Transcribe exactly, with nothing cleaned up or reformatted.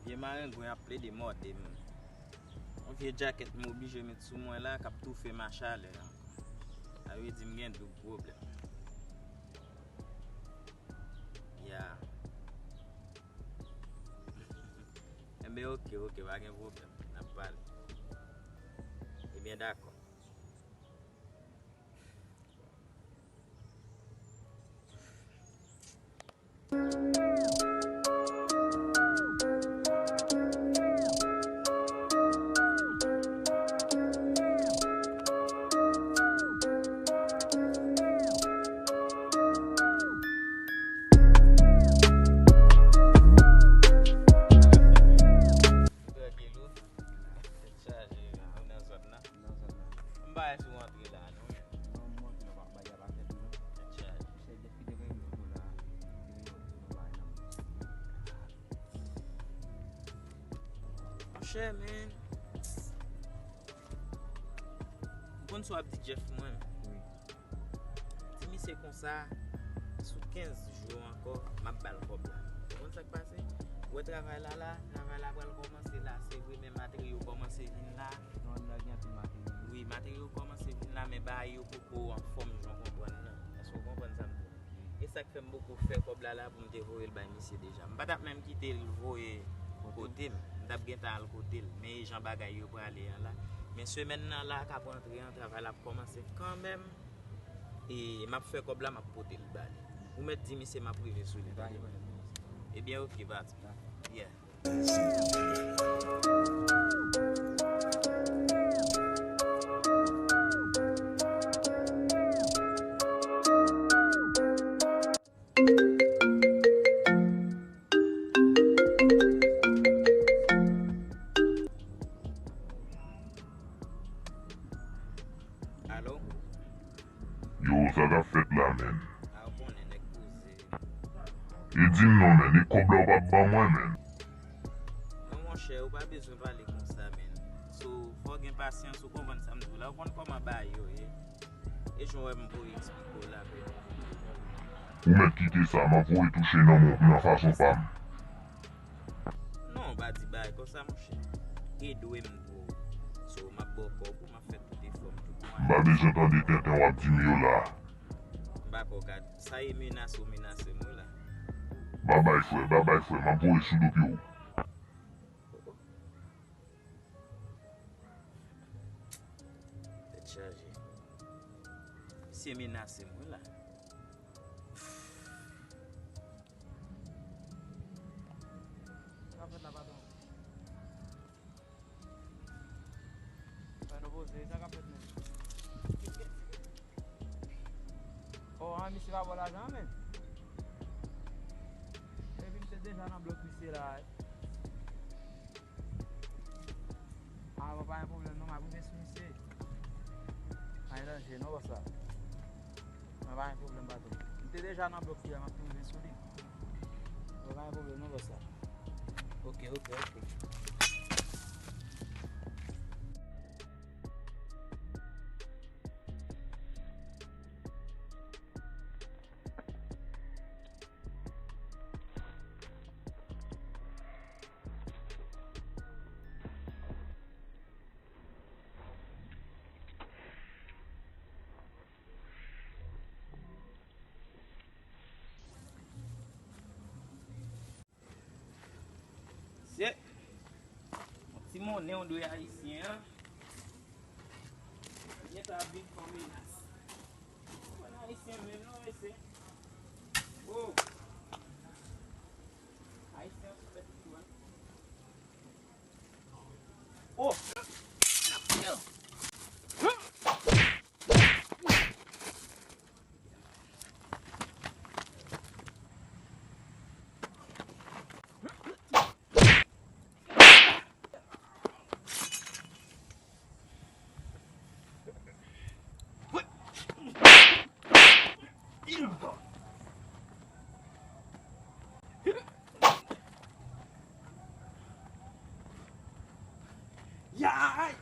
Vye marengwen ap plede mòde m. Yon vye djakèt m oblije met sou mwen la k ap toufe m a chalè an. Sa vle di m gen doub pwoblèm. Ya. Enben, oke, oke, pa gen pwoblèm. N ap pale. Ebyen, dakò. Tèt chaje, ou nan zòn nan? M pa wè si w antre la, non. Non, m antre la, pa bay a pa fèt, non. Tèt chaje. Misye dèk ki te voye m foto la, te voye m foto nan bagay nan. Monchè, men. Ou konn sa w ap di Jeff mwen? Wi. Di misye konsa, sou kenz jou ankò, m ap ba l kòb la. Ou konn sa k pase? Ou wè travay la la, travay la pral kòmanse la, se vre, men materyo kòmanse vin la. Nan anndan gen anpil materyo. Wi, materyo kòmanse vin la, men bagay yo poko anfòm jan w konprann nan. Èske w konprann sa m di w? E sa k fè m poko fè kòb la la pou m te voye l bay misye deja. M pa t ap menm kite l voye kote m. M t ap gentan al kote l. Men e jan bagay yo prale an la. Men semèn nan la k ap rantre an, travay la ap kòmanse kanmenm. E m ap fè kòb la, m ap pote l ba li. Ou mèt di misye m ap rive sou li. Ebyen, oke, patwon. Yeah. Alo? Yo, sa k ap fèt la, menn? A, ou konnen, nèg poze. E di m non, menn, e kòb la ou p ap ban mwen, menn? Non, monchè, ou pa bezwen pale konsa, menn. So, fò w gen pasyans, ou konprann sa m di w la, ou konn kòman bagay yo ye. E jan w wè m voye eksplike w la, menn. Ou mèt kite sa, m ap voye touche nan men w nan fason pa m. Non, ou pa di bagay konsa, monchè. E dwe m dwe w. So, m ap ba w kòb ou, m ap fè tout efò m tout mwayen. M pa bezwen tande tenten w ap di m yo la. M pa kwè w ka, sa e menase w menase m wi la. Babay frè, babay frè, m ap voye sou do pye w. Tèt chaje. Misye menase m wi la. Sa fèt la, patwon? Sa nou poze, sa k ap fèt menm? Oh, an, misye pa ba w lajan an, menm. Epi m te deja nan blòk misye la. Ah, bon, pa gen pwoblèm non, m ap rive sou misye. Pa gen danje non, bòs la. Mwen pa gen pwoblèm, patwon. M te deja nan blòk li a, m ap rive sou li. Mwen pa gen pwoblèm non, bòs la. Oke, oke, oke. Se yon ti monnen w dwe Ayisyen an. Gentan ap vin fè w menas. Ou konn Ayisyen menm non, mesye. Oh! Ayisyen an sou fè tout tou, hein. Oh! Yay!